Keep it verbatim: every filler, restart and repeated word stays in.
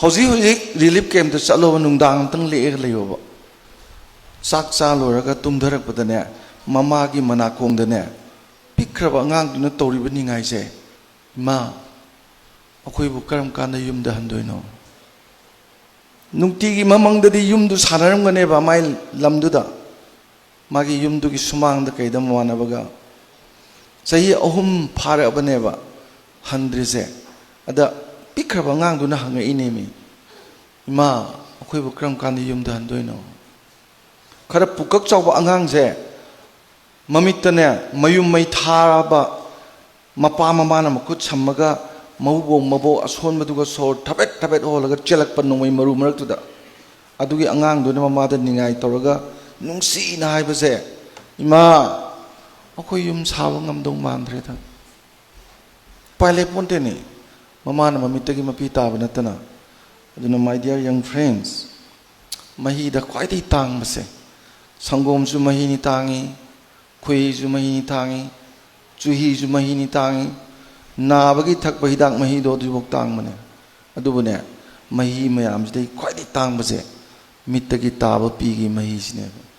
ꯍꯧꯖꯤꯛ ꯍꯧꯖꯤꯛ ꯔꯤꯂꯤꯐ ꯀꯦꯝꯞꯇ ꯆꯠꯂꯣꯕ, ꯅꯨꯡꯗꯥꯡ ꯑꯝꯇꯪ ꯂꯦꯛꯑꯒ ꯂꯩꯌꯣꯕ꯫ ꯆꯥꯛ ꯆꯥ ꯂꯣꯏꯔꯒ ꯇꯨꯝꯊꯔꯛꯄꯗꯅꯦ, ꯃꯃꯥꯒꯤ ꯃꯅꯥꯀꯣꯡꯗꯅꯦ ꯄꯤꯛꯈ꯭ꯔꯕ ꯑꯉꯥꯡꯗꯨꯅ ꯇꯧꯔꯤꯕ ꯅꯤꯡꯉꯥꯏꯁꯦ, "ꯏꯃꯥ, ꯑꯩꯈꯣꯏꯕꯨ ꯀꯔꯝ ꯀꯥꯟꯗ ꯌꯨꯝꯗ ꯍꯟꯗꯣꯏꯅꯣ?" ꯅꯨꯡꯇꯤꯒꯤ ꯃꯃꯪꯗꯗꯤ ꯌꯨꯝꯗꯨ ꯁꯥꯟꯅꯔꯝꯒꯅꯦꯕ, ꯃꯥꯏ ꯂꯝꯗꯨꯗ, ꯃꯥꯒꯤ ꯌꯨꯝꯗꯨꯒꯤ ꯁꯨꯃꯥꯡꯗ ꯀꯩꯗ ꯃꯃꯥꯟꯅꯕꯒ꯫ ꯆꯍꯤ ꯑꯍꯨꯝ ꯐꯥꯔꯛꯑꯕꯅꯦꯕ ꯍꯟꯗ꯭ꯔꯤꯁꯦ꯫ ꯑꯗ ꯄꯤꯛꯈ꯭ꯔꯕ ꯑꯉꯥꯡꯗꯨꯅ ꯍꯪꯉꯛꯏꯅꯦꯃꯤ, "ꯏꯃꯥ, ꯑꯩꯈꯣꯏꯕꯨ ꯀꯔꯝ ꯀꯥꯟꯗ ꯌꯨꯝꯗ ꯍꯟꯗꯣꯏꯅꯣ?" ꯈꯔ ꯄꯨꯀꯛ ꯆꯥꯎꯕ ꯑꯉꯥꯡꯁꯦ ꯃꯃꯤꯠꯇꯅꯦ ꯃꯌꯨꯝ ꯃꯩ ꯊꯥꯔꯕ, ꯃꯄꯥ ꯃꯃꯥꯅ ꯃꯈꯨꯠ ꯁꯝꯃꯒ ꯃꯧꯕꯣꯡ ꯃꯕꯣꯛ ꯑꯁꯣꯟꯕꯗꯨꯒ ꯁꯣꯔ ꯊꯕꯦꯠ ꯊꯕꯦꯠ ꯍꯣꯜꯂꯒ ꯆꯦꯜꯂꯛꯄ ꯅꯣꯡꯃꯩ ꯃꯔꯨ ꯃꯔꯛꯇꯨꯗ꯫ ꯑꯗꯨꯒꯤ ꯑꯉꯥꯡꯗꯨꯅ ꯃꯃꯥꯗ ꯅꯤꯡꯉꯥꯏ ꯇꯧꯔꯒ ꯅꯨꯡꯁꯤꯅ ꯍꯥꯏꯕꯁꯦ, "ꯏꯃꯥ, ꯑꯩꯈꯣꯏ ꯌꯨꯝ ꯁꯥꯕ ꯉꯝꯗꯧ ꯃꯥꯟꯗ꯭ꯔꯦꯗ"꯫ ꯎꯄꯥꯏ ꯂꯩꯄꯣꯟꯇꯦꯅꯦ, ꯃꯃꯥꯅ ꯃꯃꯤꯠꯇꯒꯤ ꯃꯄꯤ ꯇꯥꯕ ꯅꯠꯇꯅ꯫ ꯑꯗꯨꯅ, my dear young friends, ꯃꯍꯤꯗ ꯈ꯭ꯋꯥꯏꯗꯒꯤ ꯇꯥꯡꯕꯁꯦ, ꯁꯪꯒꯣꯝꯁꯨ ꯃꯍꯤꯅꯤ ꯇꯥꯡꯉꯤ, ꯈꯣꯏꯍꯤꯁꯨ ꯃꯍꯤꯅꯤ ꯇꯥꯡꯉꯤ, ꯆꯨꯍꯤꯁꯨ ꯃꯍꯤꯅꯤ ꯇꯥꯡꯉꯤ, ꯅꯥꯕꯒꯤ ꯊꯛꯄ ꯍꯤꯗꯥꯛ ꯃꯍꯤꯗꯣ ꯑꯗꯨꯐꯥꯎ ꯇꯥꯡꯕꯅꯦ꯫ ꯑꯗꯨꯕꯨꯅꯦ, ꯃꯍꯤ ꯃꯌꯥꯝꯁꯤꯗꯩ ꯈ꯭ꯋꯥꯏꯗꯒꯤ ꯇꯥꯡꯕꯁꯦ ꯃꯤꯠꯇꯒꯤ ꯇꯥꯕ ꯄꯤꯒꯤ ꯃꯍꯤꯁꯤꯅꯦꯕ꯫